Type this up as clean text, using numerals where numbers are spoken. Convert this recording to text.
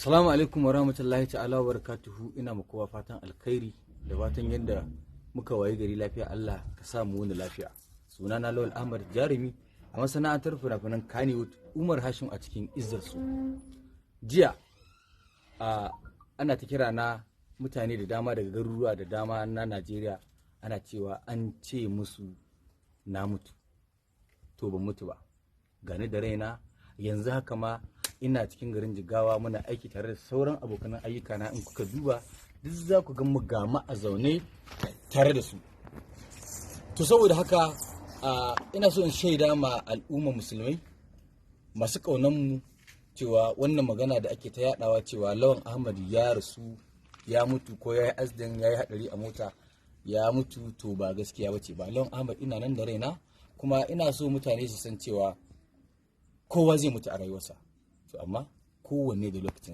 Assalamu alaikum wa rahmatullahi ta'ala wa barakatuhu. Ina muku kowa fatan alkhairi da fatan yadda muka wayi gari lafiya, Allah ka sa mu wani lafiya. Sunana Lawal Ahmad Jarumi a masana'antar fina-finan Kannywood, Umar Hashim a cikin Izzar Su. Jiya ana ta kira na, mutane da dama daga garuruwa da dama na Najeriya, ana cewa an ce musu na mutu. To, ban mutu ba. Gani da raina, yanzu haka ma ina cikin garin Jigawa, muna aiki tare da sauran abokan ayyuka na. In kuka duba duk za ku ga mu gama a zaune tare da su. To, saboda haka ina so in shaida ma al'umma musulmai masu ƙaunan mu cewa wannan magana da ake ta yadawa cewa Lawan Ahmad ya rasu, ya mutu, ko ya yi accident, ya yi hadari a mota ya mutu, to ba gaskiya bace ba. Lawan Ahmad ina nan da raina, kuma ina so mutane su san cewa kowa zai mutu a rayuwarsa, to amma kowanne da lokacin